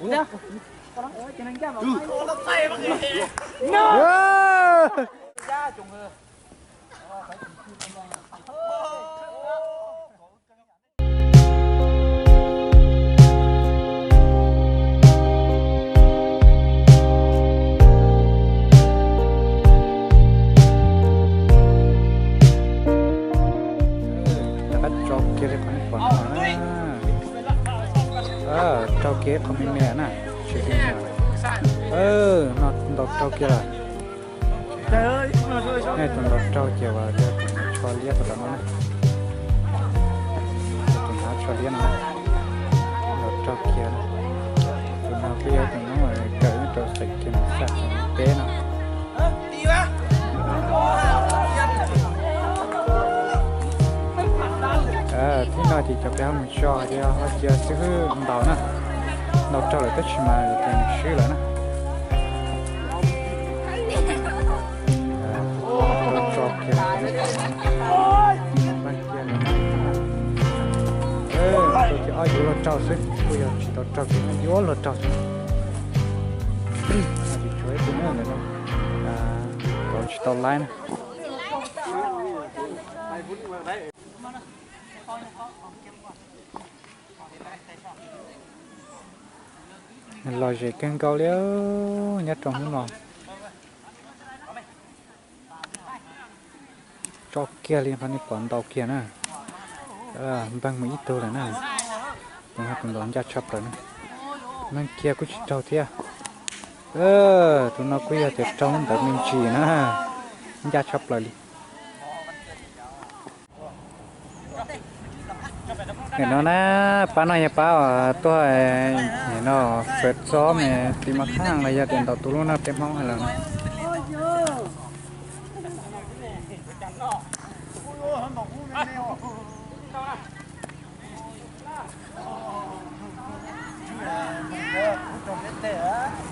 Rov qab tso kiag li qhov nej pom no na. Tso kiag qhov me me na. Tsis li no. No ntaus raug kiag lawm. Nej tus ntaus raug ces uas tus no tsho liab qhov tom no na. Tus no tsho liab no. Ntaus raug kiag. Tus no kuj yog tus no kawm nyob rau xeem kiag xya xeem peb no. Thib no ces cov peb ho mus tso ces ho cia xib hwb ntaus na. Ntaus raug lawm tab sis mas ces nws swb lawm na. Tso kiag, tso kiag ob yuav luag raug xwb, kuj yog tsis tau raug kiag, yuav luag raug xwb. Tshuav ib tug na, tau tsis tau laib na. Lom zem kawg nkaus li nyob rau hnub no. Tso kiag li qhov nej pom ntaus kiag na. Npleeg mus ib tug lawm na. Tus no tus ntaus ncaj tshaj plaws na. Npleeg kiag kuj tsis raug thiab. Tus no kuj yog tias raug ntawd me ntsis na. Ncaj tshaj plaws li. Nim no na, pab no yog pab tuaj no fawm txob me tiv mab khaaj los yog tias ntaus tus lub no peb Hmoob hais los na.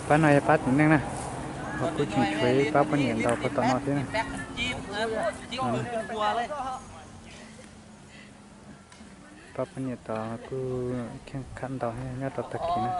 Pab no yog pab tus neeg na, ho kuj tseem tshuav ib pab poj niam ntaus qhov tom no thiab na. Pab poj niam tod kuj kheej khav ntaus nyob rau tag kis na.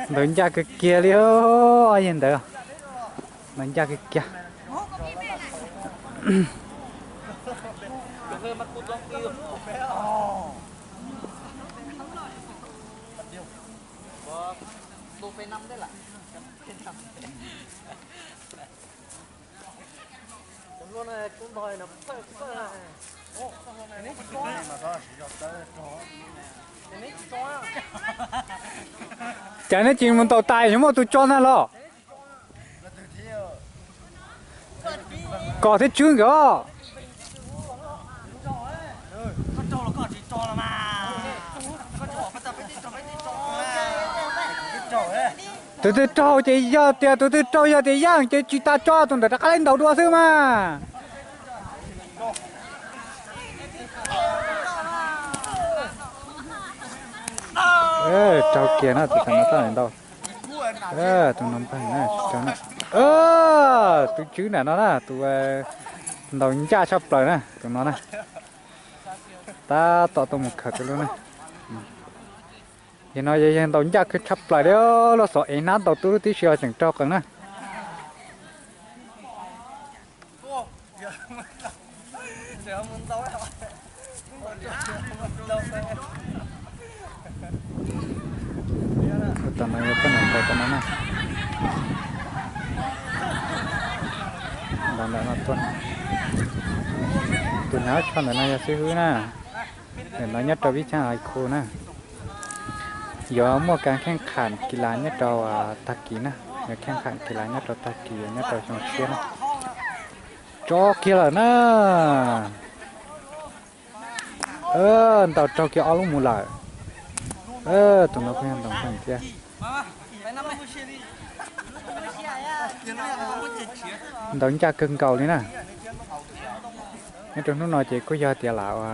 Ntaus ncaj kawg kiag li, yog ntawd, ntaus ncaj kawg kiag. Cas neb tsis mus ntaus tais yuav muaj tus tso ntag los? Koj thiab Tswb nkawd os. Tus twg raug ces yog tias tus twg raug yog tias yaj ces tsis tas tso, tus ntawd rov qab ntaus dua xwb mas. Raug kiag na, tus no txoj ntau. Tus no npleeg na, tsis raug na. Tus Tswb nram no na, tus ntaus ncaj tshaj plaws na, tus no na. Tab tom tuaj mus khaws tus lub na. Yog no yog yawg ntaus ncaj kawg tshaj plaws li, lub xov ev hnab ntaus tub lub tib si los tseem raug qees na. Tam no yog poj niam ntaus tam no na. Ntawm no tuaj, tus hnav tsho ntawm no yog xib hwb na. Ntawm no nyob rau vib thab hais khu na. Yuav muaj kas kheej kham kis las nyob rau tag kis na. Yuav kheej kham kis las nyob rau tag kis, yuav nyob rau xyoo tshiab na. Tso kiag lawm na. Ntaus raug kiag ob lub mus lawm. Tus no kuj yog ntaus nplooj thiab. Ntaus ncaj kawg nkaus li na. Nyob rau hnub no ces kuj yog tias lam ua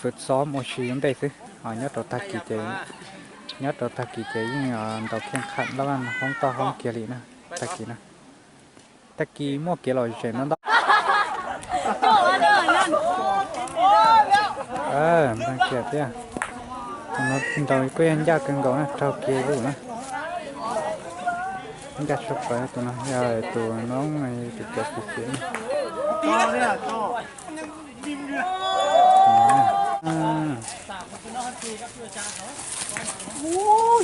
fwv xob ua si ua ntej xwb, ho nyob rau tag kis ces, nyob rau tag kis ces yeej ntaus khiaj qham loj hoob toj hoob kiag li na. Tag kis na, tag kis muaj kev lom zem ntau ntau. Npaj kiag thiab. Tus no ntaus kuj yog ncaj kawg nkaus na, raug kiag lub na. Ncaj tshaj plaws, tus no yog tus noob, tus cov xim xim.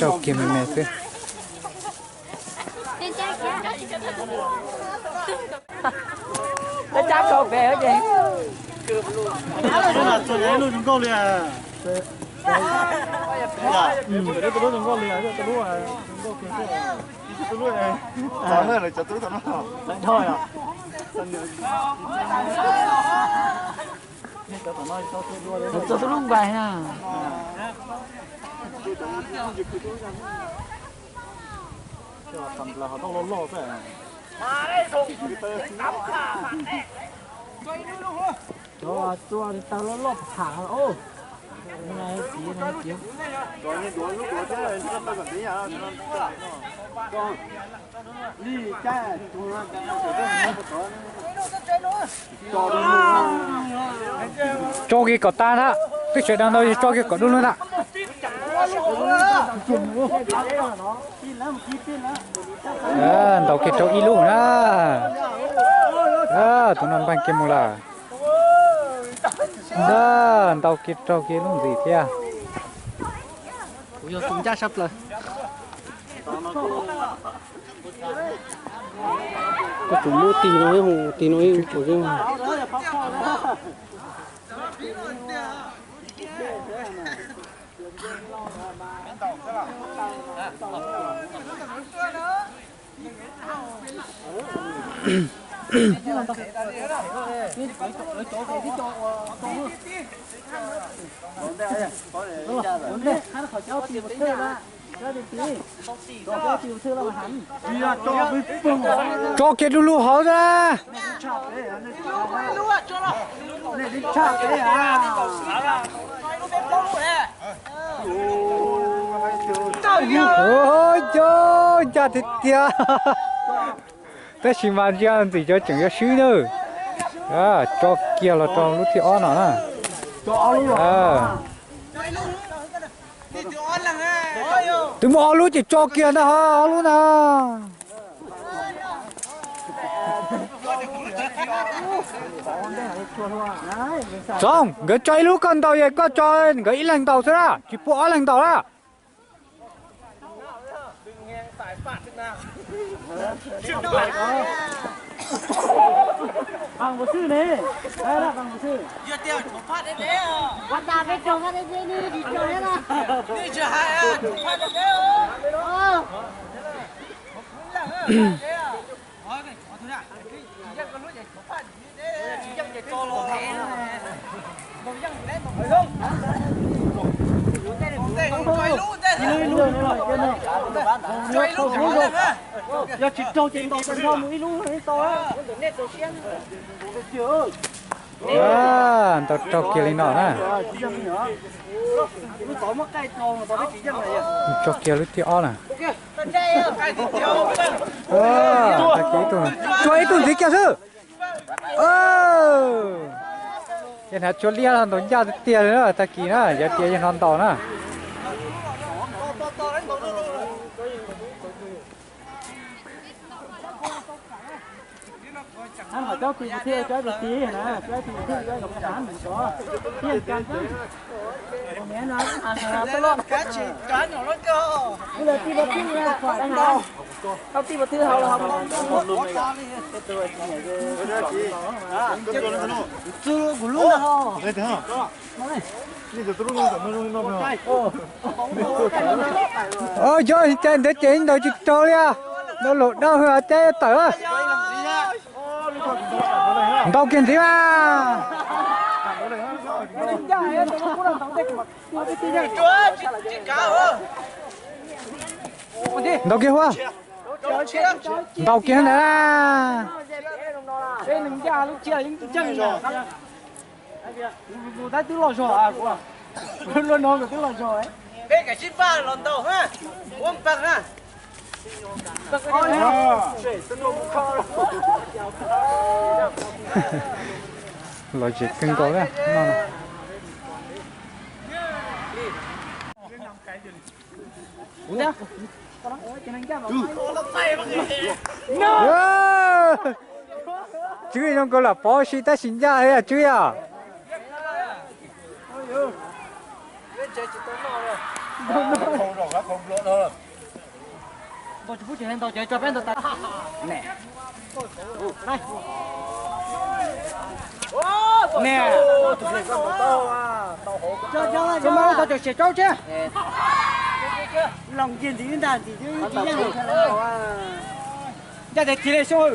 Raug kiag me me xwb. Peb cab tau pem ces. Txog ib lub zoo nkauj li. Tus lub zoo nkauj li, tus lub zoo nkauj kiag xwb. Tus lub, lawv cov tub tom no. Txog tus lub npais na. Cov txua tau loj loj tham os. Tso kiag kom tag ntag, twb sawv daws ntau tso kiag kom dub lug ntag. Ntaus kiag raug ib lub na. Tus no npaj kiag mus lawm. Ntaus kiag raug kiag lub ntxiv thiab. Kuv yog tus ncaj sab plaws. Koj tsum muab tig no ib hu, tig no ib hu. Tso kiag dub lug hauv na. Ua cas tiag tiag. Tab sis mas ntsia ntxim cov tseem yuav swb na. Tso kiag los rau lub thib ob no na. Twb muaj ob lub ces tso kiag ntag ho, ob lub na. Txoov, nkawd tso ib lub koj ntaus, koj tso nkawd ib leeg ntaus xwb na, tsis pub ob leeg ntaus na. Yog tsis raug ces ntaus tau mus ib lub tau. Ntaus raug kiag li no na. Tso kiag lub thib ob na. Tsuag ib tug ntxiv kiag xwb. Yog hnav tshuaj liab no ntaus ncaj tiag tiag li na, tag kis na, yog tias yog no ntaus na. Cov cai ntawd ces ntaus tsis raug li, ntaus lus dawb hwv cab tawm. Ntaus kiag ntxiv mas. Ntaus kiag Huab. Ntaus kiag ntawd na. Tab twb loj zog, luag no twb loj zog. Peb kav tsij npaj los ntaus na, ua npag na. Lom zem kawg nkaus na. Tswb zoo nkaus lam pov si tab sis ncaj yog Tswb yom. Ncaj tiag tiag li xyoo.